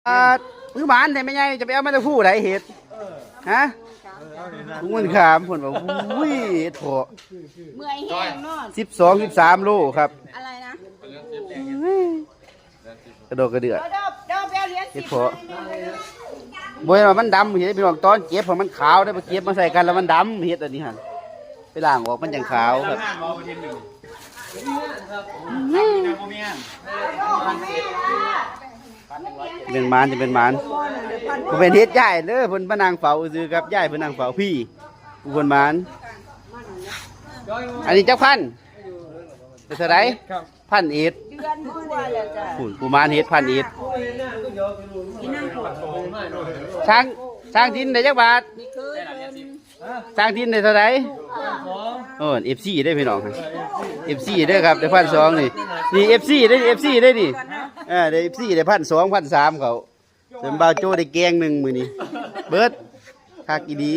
ປາດ ຄືໝານແທ້ແມ່ໃຫຍ່ ຈະໄປເອົາມາແຕ່ພູໃດເຫັດ ຮະ? ກຸງເງິນຂາມ ເພິ່ນວ່າ ອຸ້ຍ ເຫັດເພາະ ເມື່ອຍແຮງເນາະ ສິບສອງ ສິບສາມໂລຄັບ ອະໄລນະ ອຸ້ຍ ກະດອກກະເດືອ ດອກ ດອກ ດອກ ໄປເອົາຫຼຽນສິບ ເຫັດເພາະ ບໍ່ແມ່ນວ່າມັນດຳເຫັດພີ່ນ້ອງ ຕອນເກັບເພາະມັນຂາວເດ້ ໄປເກັບມາໃສ່ກັນແລ້ວມັນດຳ ເຫັດອັນນີ້ຫັ້ນ ໄປລ້າງອອກມັນຈັ່ງຂາວຄັບ. ຈະແມ່ນໝານ ຈະແມ່ນໝານ ບໍ່ແມ່ນເຫັດຍາຍເດີ ເພິ່ນມານັ່ງເຝົ້າຊື່ຄັບ ຍາຍເພິ່ນນັ່ງເຝົ້າ ພີ້ ຜູ້ເພິ່ນໝານ ອັນນີ້ຈັກພັນ ໄດ້ເທົ່າໃດ? ພັນເອັດ ເດືອນກວ່າແລ້ວຈ້ະ ພຸ້ນ ຜູ້ໝານເຫັດພັນເອັດ ຊ່າງ ຊ່າງດິນໄດ້ຈັກບາດ? ສ້າງດິນໄດ້ເທົ່າໃດ? ໂອ້ ເອັຟຊີເດ້ພີ່ນ້ອງ ເອັຟຊີເດ້ຄັບ ໄດ້ພັນສອງນີ້ ນີ້ເອັຟຊີເດ້ ເອັຟຊີເດ້ນີ້ ເອີ ໄດ້ເອັຟຊີໄດ້ພັນສອງ ພັນສາມເຂົາ ສ່ວນບ່າວໂຈ້ໄດ້ແກງໜຶ່ງມື້ນີ້ ເບິດ ຄັກອີ່ຫຼີ.